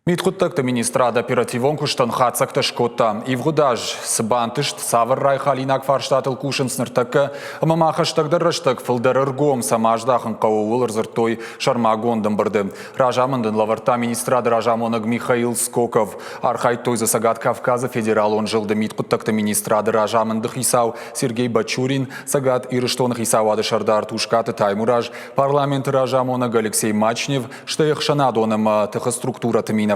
Мидхъуыддӕгты министрад оперативон куыстӕн хатдзӕгтӕ скодта. Ивгъуыд аз цы бантыст, цавӕр райхалинаг фарстатыл кусынц ныртӕккӕ ӕмӕ ма хӕстӕгдӕр рӕстӕг фылдӕр ӕргом цӕмӕ аздахын хъӕуы, ууыл ӕрдзырдтой сӕрмагонд ӕмбырды. Разамынд ын лӕвӕрдта министрады разамонӕг Михаил Скоков. Архайдтой дзы Цӕгат Кавказы федералон зылды мидхъуыддӕгты министрады разамынды хицау Сергей Бачурин, Цӕгат Ирыстоны хицауады сӕрдар Тускъаты Таймураз, парламенты разамонӕг Алексей Мачнев, стӕй ӕхсӕнадон ӕмӕ тыхы структурӕты минӕвӕрттӕ.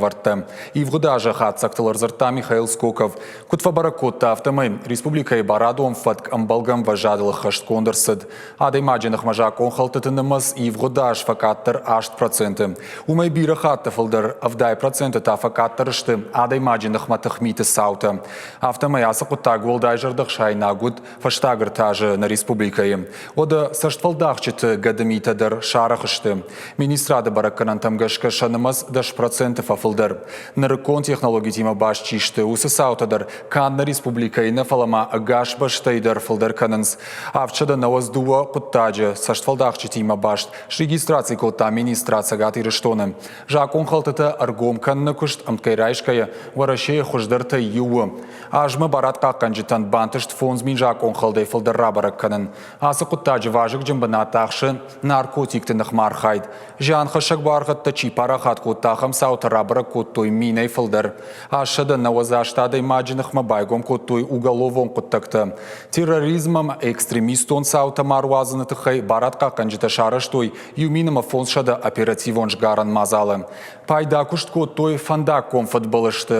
Ивгъуыд азы хатдзӕгтыл ӕрдзырдта Михаил Скоков. Куыд фӕбӕрӕг кодта, афтӕмӕй республикӕйы барадон фӕтк ӕмбӕлгӕ ӕмвӕзадыл ӕххӕстгонд ӕрцыд. Адӕймаджы ныхмӕ закъонхӕлдтыты нымӕц ивгъуыд аз фӕкъаддӕр 8%. Уымӕй бирӕ хатты фылдӕр 70% та фӕкъаддӕр сты адӕймаджы ныхмӕ тыхмиты цаутӕ. Афтӕмӕй ацы хъуыддаг уӕлдай зӕрдӕхсаинаг уыд фӕстаг ӕртӕ азы нӕ республикӕйы. Уӕдӕ цӕстфӕлдахджыты гӕдымитӕ дӕр сарӕх сты. Министрады бӕрӕггӕнӕнтӕм гӕсгӕ сӕ нымӕц 10% фӕфылдӕр. Нырыккон технологитимӕ баст чи сты, уыцы цаутӕ дӕр канд нӕ республикӕйы нӕ, фӕлӕ ма ӕгас бӕстӕйы дӕр фылдӕр кӕнынц. 792 хъуыддаджы цӕстфӕлдахджытимӕ баст срегистраци кодта министрад Цӕгат Ирыстоны. Закъонхӕлдтытӕ ӕргом кӕныны куыст ӕмткӕй райсгӕйӕ Уӕрӕсейы хуыздӕртӕй иу у. Азмӕ барадхъахъхъӕнджытӕн бантыст 5000 закъонхӕлдӕй фылдӕр рабӕрӕг кӕнын. Ацы хъуыддаджы вазыгджын бынат ахсы наркотикты ныхмӕ архайд. Зианхӕссӕг буаргъӕдтӕ чи парахат кодта, ахӕм цаутӕ рабӕрӕг кодтой минӕй фылдӕр. 898 адӕймаджы ныхмӕ байгом кодтой уголовон хъуыддӕгтӕ. Терроризм ӕмӕ экстремистон цаутӕ ма руадзыны тыххӕй барадхъахъхъӕнджытӕ сарӕзтой 1500 оперативон сгарӕн мадзалы. Пайда куыст кодтой фӕндаггон фыдбылызты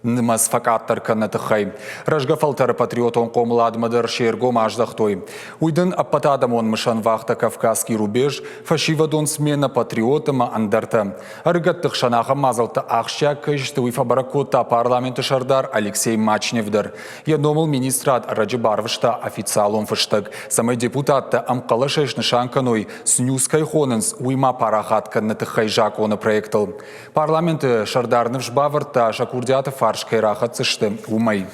нымӕц фӕкъаддӕр кӕныны тыххӕй. Рӕзгӕ фӕлтӕры патриотон хъомыладмӕ дӕр се ргом аздӕхтой. Уый дын ӕппӕтадӕмон мысӕн вахтӕ «Кавказский рубеж», фӕсивӕдон смена «Патриот» ӕмӕ ӕндӕртӕ. Ӕрыгӕтты хсӕн ахӕм мадзӕлттӕ ахсджиаг кӕй сты, уый фӕбӕрӕг кодта парламенты сӕрдар Алексей Мачнев дӕр. Йӕ номыл министрад ӕрӕджы барвыста официалон фыстӕг, цӕмӕй депутаттӕ ӕмхъӕлӕсӕй снысан кӕной, снюс кӕй хонынц, уый ма парахат кӕныны тыххӕй закъоны проектыл. Парламенты сӕрдар ныфс бавӕрдта, сӕ курдиаты фарс кӕй рахӕцдзысты, уымӕй.